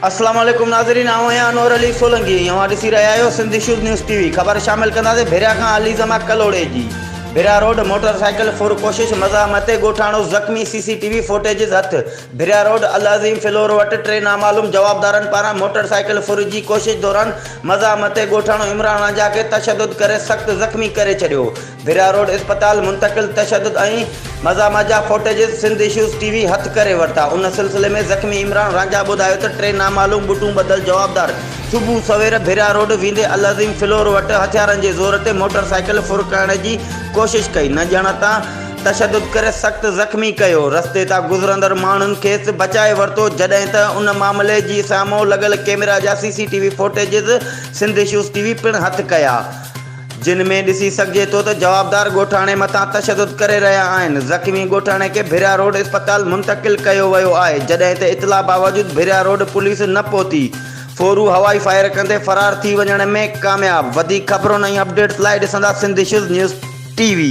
اسلام عليڪم ناظرين آئون آهيان انور علي سولنگي ۽ اوهان ڏسي رهيا آهيو Sindh issues news T V خبر شامل ڪنداسين ڀريا کان علي زمان ڪلهوڙي جي ڀريا روڊ موٽر سائيڪل ڦر ڪوشش مزاحمت تي ڳوٺاڻو زخمي سي سي ٽي وي فوٽيجز هٿ ڀريا روڊ العظيم فلور وٽ ٽي نامعلوم جوابدارن پاران موٽر سائيڪل ڦر جي ڪوشش دوران مزاحمت تي ڳوٺاڻو عمران رانجها کي تشدد ڪري سخت زخمي ڪري ڇڏيو ڀريا روڊ اسپتال منتقل تشدد ۽ مزاحمت جا فوٽيجز سنڌ اشوز ٽي وي هٿ ڪري ورتا. ان سلسلي ۾ زخمي عمران رانجها ٻڌايو ته ٽي نامعلوم ٻٽون ٻڌل جوابدار صبح سوير ڀريا روڊ ويندي العظيم فلور وٽ هٿيارن جي زور تي موٽر سائيڪل ڦر ڪرڻ جي ڪوشش ڪئي نه ڄڻ تان تشدد ڪري سخت زخمي ڪيو رستي تان گذرندڙ ماڻهن کيس بچائي ورتو جڏهن ته ان معاملي جي سامهون لڳل ڪيمرا جا C C T V footages Sindh issues T V پڻ هٿ ڪيا. جن ۾ ڏسي سگهجي ٿو ته جوابدار ڳوٺاڻي مٿان تشدد ڪري رهيا آهن، زخمي ڳوٺاڻي کي ڀريا روڊ اسپتال منتقل ڪيو ويو آهي، جڏهن ته اطلاع باوجود ڀريا روڊ پوليس نه پهتي، ڦورو هوائي فائر ڪندي فرار ٿي وڃڻ ۾ ڪامياب، وڌيڪ خبرن ۽ اپڊيٽس لاء ڏسندا Sindh issues news T V.